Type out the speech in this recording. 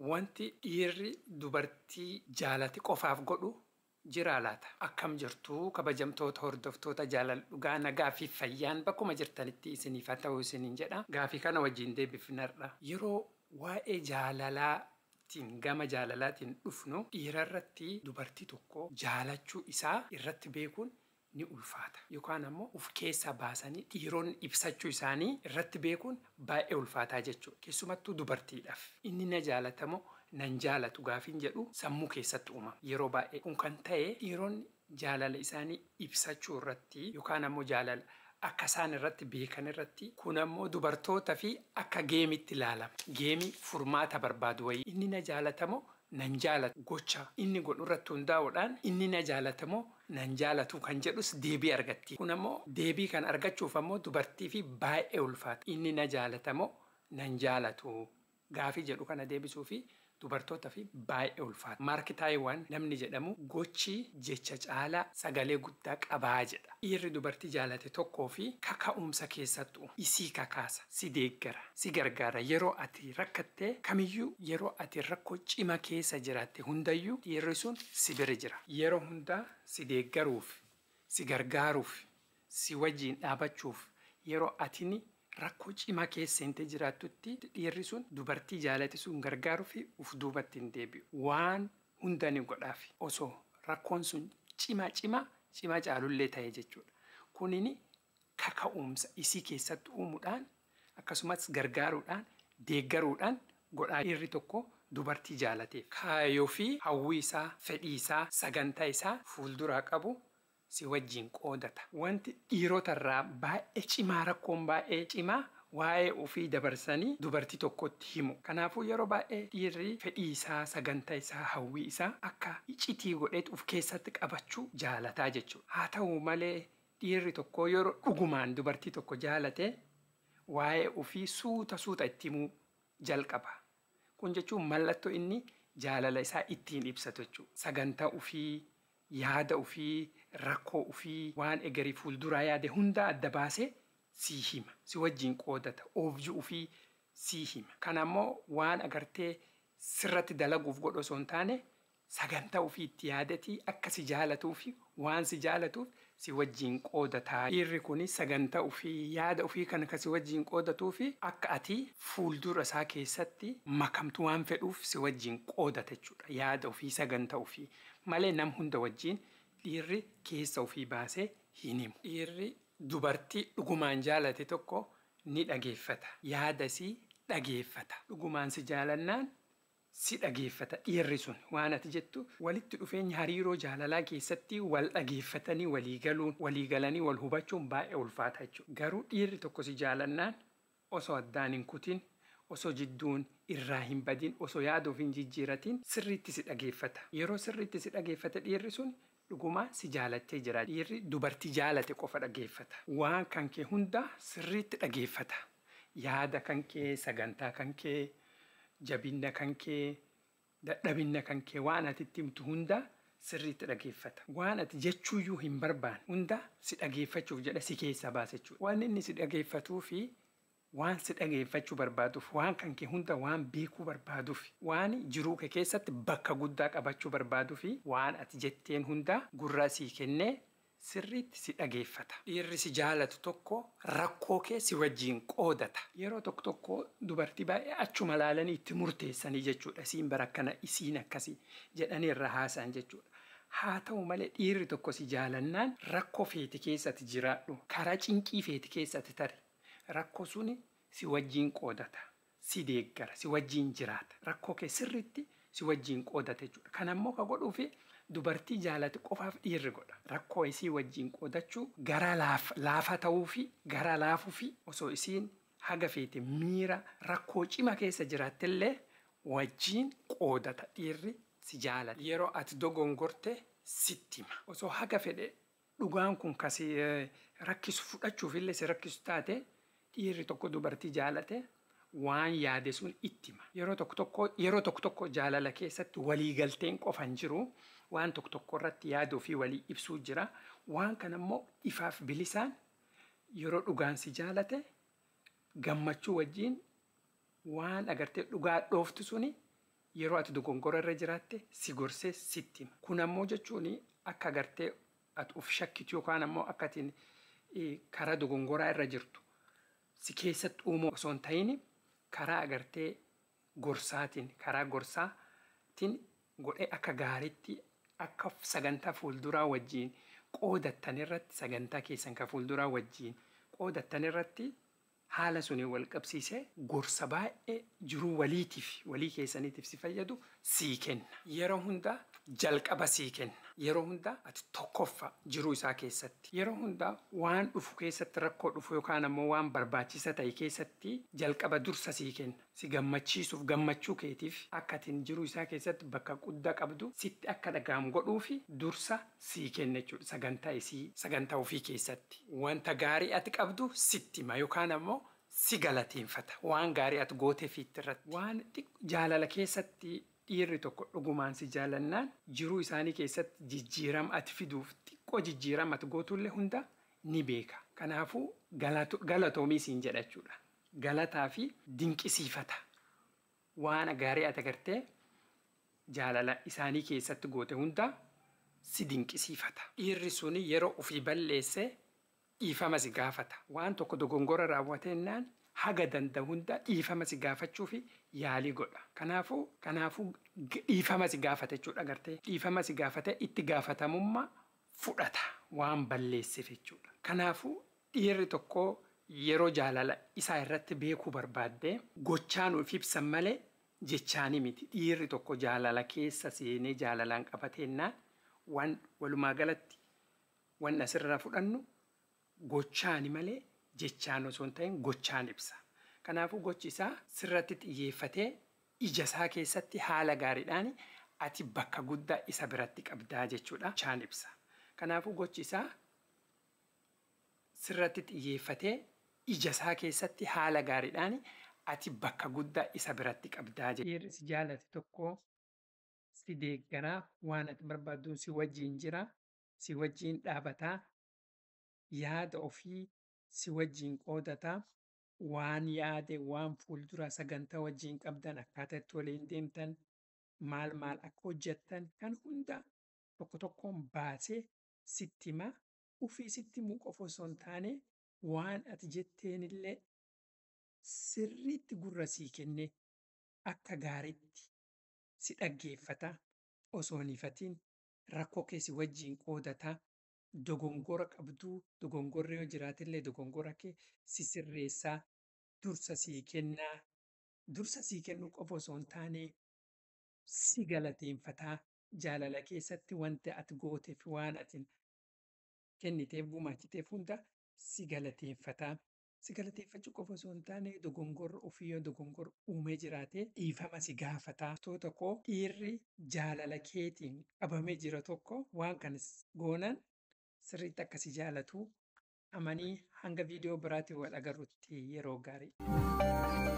Wanti dhiirri dubartii jaalate qofaaf godhu jiraa laata? Akkam jirtu kabajamtoota hordoftoota jaalala dhugaa, nagaa fi fayyaan bakkuma jirtanitti isiniif haa ta'u isiniin jedha. Gaafii kana wajjin deebifnarra. Yeroo waa'ee jaalalaatiin gama jaalalaatiin dhufnu, dhiirarratti dubartii tokko jaalachuu isaa irratti beekuun ni ulfaata. Yookaan ammoo of keessaa baasanii dhiironni ibsachuu isaanii irratti beekuun baay'ee ulfaataa jechuudha. Keessumattuu dubartiidhaaf. Inni na jaalatamoo nan jaalatu gaafiin jedhu sammuu keessatti uumama. Yeroo baay'ee kun kan ta'e dhiironni jaalala isaanii ibsachuu irratti yookaan ammoo jaalala akka isaan irratti beekan irratti, kun ammoo dubartoota fi akka gameitti ilaalama. Game furmaata barbaadu wayii. Inni na jaalatamoo nan jaalatu, gocha inni godhu irratti hundaa'uudhaan inni na jaalatamoo nan jaalatu kan jedhus deebii argatti. Kun ammoo deebii kan argachuuf ammoo dubartii fi baay'ee ulfaata. Inni na jaalatamoo nan jaalatu gaafii jedhu kana deebisuu fi dubartoota fi baay'ee ulfaata. Maark Taayiwaan namni jedhamu "Gochi jecha caalaa sagalee guddaa qabaa" jedha. Dhiirri dubartii jaalate tokkoo fi kaka'umsa keessattuu isii kakaasa, si deeggara, si gargaara. Yeroo ati rakkattee kamiyyuu, yeroo ati rakkoo cima keessa jiraatte hundayyuu dhiirri sun si bira jira. Yeroo hundaa si deeggaruuf, si gargaaruuf, si wajjin dhaabachuuf, yeroo atini rakkoo cimaa keessa seentee jiraattutti dhiirri sun dubartii jaalate sun gargaaruu fi uf duubatti hin deebi'u. Waan hunda ni godhaaf osoo rakkoon sun cimaa cimaa cimaa caalullee ta'e jechuudha. Kunini kaka'umsa isii keessatti uumuudhaan, akkasumas gargaaruudhaan, deeggaruudhaan godhaa dhiirri tokko dubartii jaalateef. Kaayyoo fi hawwii isaa, fedhii isaa, sagantaa isaa fuulduraa qabu si wajjin qoodata. Wanti dhiirotarraa baay'ee cimaa, rakkoon baay'ee cimaa, waa'ee ofii dabarsanii dubartii tokkotti himu. Kanaafuu yeroo baay'ee dhiirri fedhii isaa, sagantaa isaa, hawwii isaa akka iccitii godheet of keessatti qabachuu jaalataa jechuudha. Haa ta'u malee, dhiirri tokko yeroo dhugumaan dubartii tokko jaalate waa'ee ofii suuta suuta itti himuu jalqaba. Kun jechuun mallattoo inni jaalala isaa ittiin ibsatu jechuudha. Sagantaa ofii, yaada ofii, rakkoo ofii, waan egerii fuulduraa yaade hunda adda baasee sii hima. Si wajjin qoodata. Oobjuu ofii sii hima. Kana ammoo waan agartee sirratti dalaguuf godhu osoo hin taane, sagantaa ofii itti yaadatii akka si jaalatuu fi waan si jaalatuuf si wajjin qoodataa. Dhiirri kun sagantaa ofii, yaada ofii kana kan si wajjin qoodatuu fi akka ati fuuldura isaa keessatti makamtu waan fedhuuf si wajjin qoodata jechuudha. Yaada ofii, sagantaa ofii malee nam hunda wajjin dhiirri keessa ofii baasee hin himu. Dhiirri dubartii dhugumaan jaalate tokko ni dhageeffata. Yaada isii dhageeffata. Dhugumaan si jaalannaan si dhageeffata dhiirri sun waan ati jettu. Walitti dhufeenya hariiroo jaalalaa keessatti wal dhageeffatanii walii galuun, walii galanii wal hubachuun baay'ee ulfaata jechuudha. Garuu dhiirri tokko si jaalannaan osoo addaan hin kutin, osoo jidduun irraa hin badin, osoo yaada of hin jijjiiratin sirriitti si dhageeffata. Yeroo sirriitti si dhageeffate, dhiirri sun dhugumaan si jaalattee jira. Dhiirri dubartii jaalate qofa dhageeffata. Waan kan kee hunda sirriitti dhageeffata. Yaada kan kee, sagantaa kan kee, jabinna kan kee, dadhabinna kan kee, waan ati itti himtu hunda sirriitti dhageeffata. Waan ati jechuuyyuu hin barbaanne hunda si dhageeffachuuf jedha si keessaa baasa jechuudha. Waan inni si dhageeffatuu fi waan si dhageeffachuu barbaaduuf, waan kan kee hunda waan beekuu barbaaduuf, waan jiruu kee keessatti bakka guddaa qabachuu barbaaduu fi waan ati jetteen hunda gurra sii kennee sirriitti si dhageeffata. Dhiirri si jaalatu tokko rakkoo kee si wajjin qoodata. Yeroo tokko tokko dubartii baay'ee achuma laalanii itti murteessanii jechuudha. Isiin bara akkana, isiin akkasii jedhanii irra haasa'an jechuudha. Haa ta'u malee, dhiirri tokko si jaalannaan rakkoo feeti keessatti jiraadhu. Karaa cinqii feeti keessatti tari. Rakkoo suni si wajjin qoodata. Si deeggara, si wajjin jiraata. Rakkoo kee sirriitti si wajjin qoodata jechuudha. Kana immoo ka godhuufi dubartii jaalate qofaaf dhiirri godha. Rakkoo isii wajjin qoodachuu gara laafa ta'uu fi gara laafuu fi osoo isiin haga feete miira rakkoo cima keessa jiraattellee wajjin qoodata dhiirri si jaalate. Yeroo ati dogongorte sitti hima. Osoo haga fedhe dhugaan kun kasi rakkisu, fudhachuuf illee si rakkisu taate, dhiirri tokko dubartii jaalate waan yaade sun itti hima. Yeroo tokko tokko jaalala keessatti waliigalteen qofa hin jiru. Waan tokko tokko irratti yaada ofii walii ibsuu jira. Waan kana immoo ifaaf bilisaan yeroo dhugaan si jaalate gammachuu wajjin waan agartee dhugaa dhooftu suni Yeroo ati dogongora irra jiraatte si gorsee sitti hima. Kun ammoo jechuun akka agartee ati of shakkitu yookaan ammoo akka atiin karaa dogongoraa irra jirtu si keessatti uumuu osoo hin ta'in karaa agartee gorsaatiin karaa gorsaatiin godhee akka gaariitti akka sagantaa fuulduraa wajjin qoodattan irratti sagantaa keessan kan fuulduraa wajjin qoodattan irratti haala suniin wal qabsiisee gorsa baay'ee jiruu waliitiif walii keessaniitiif si fayyadu sii kenna. Yeroo hundaa jalqaba sii kenna. Yeroo hundaa ati tokkoffaa jiruu isaa keessatti. Yeroo hundaa waan dhufu keessatti rakkoo dhufu yookaan ammoo waan barbaachisa ta'e keessatti jalqaba dursa sii kenna. Si gammachiisuuf gammachuu keetiif akka atiin jiruu isaa keessatti bakka guddaa qabdu sitti akka dhaga'amu godhuufi dursa sii kenna jechuudha sagantaa isii sagantaa ofii keessatti. Wanta gaarii ati qabdu sitti hima yookaan ammoo si galateeffata waan gaarii ati gootee fiitti irratti. Waan jaalala keessatti dhiirri tokko dhugumaan si jaalannaan jiruu isaanii keessatti jijjiirama ati fiduuf xiqqoo jijjiirama ati gootullee hunda ni beeka. Kanaafuu galatoomii siin jedha jechuudha. Galataa fi dinqisiifata. Waan gaarii ati agartee jaalala isaanii keessatti goote hunda si dinqisiifata. Dhiirri suni yeroo ofii balleesse dhiifama si gaafata. Waan tokko dogongora raawwateennaan haga danda'u hunda dhiifama si gaafachuu fi yaalii godha. Kanaafuu dhiifama si gaafata jechuudha agartee. Dhiifama si gaafate itti gaafatamummaa fudhata waan balleesseef jechuudha. Kanaafuu dhiirri tokko yeroo jaalala isaa irratti beekuu barbaadde gochaan of ibsan malee jechaanii miti. Dhiirri tokko jaalala keessa seenee jaalalaan qabateennaan waan walumaa galatti waan asirraa fudhannu gochaani malee jechaan osoo hin ta'in gochaan ibsa. Kanaafuu gochi isaa sirratti xiyyeeffatee ija isaa keessatti haala gaariidhaan ati bakka guddaa isa biratti qabdaa jechuudha. Gochaan ibsa. Kanaafuu gochi isaa sirratti xiyyeeffatee ija isaa keessatti haala gaariidhaan ati bakka guddaa isa biratti qabdaa jechuudha. Dhiirri si jaalate tokko si deeggaraa waan ati barbaaddu si wajjin jira, si wajjin dhaabataa, yaada ofii si wajjin qoodataa, waan yaade waan fuuldura sagantaa wajjin qabdan akkaataa itti waliin deemtan maal maal akka hojjettan kan hunda tokko tokkoon baasee sitti hima. Ofii sitti himuu qofa osoo hin taane waan ati jetteenillee sirriitti gurra sii kennee akka gaariitti si dhaggeeffata osoo hin ifatiin rakkoo kee si wajjin qoodataa. Dogongora qabduu dogongorri yoo jiraatillee dogongora kee si sirreessaa dursa sii kennaa dursa sii kennuu qofa osoo hin taane si galateeffataa jaalala keessatti wanta ati gooteef waan ati kenniteef gumaachiteef hunda si galateeffataa. Si galateeffachuu qofa osoo hin taane dogongorri ofii yoo dogongora uumee jiraate dhiifama si gaafataa. Tokko dhiirri jaalala keetiin qabamee jira tokko waan kanas goonan sirriitti akka si jaalatu amanii hanga viidiyoo biraatiin wal agarrutti yeroo gaarii.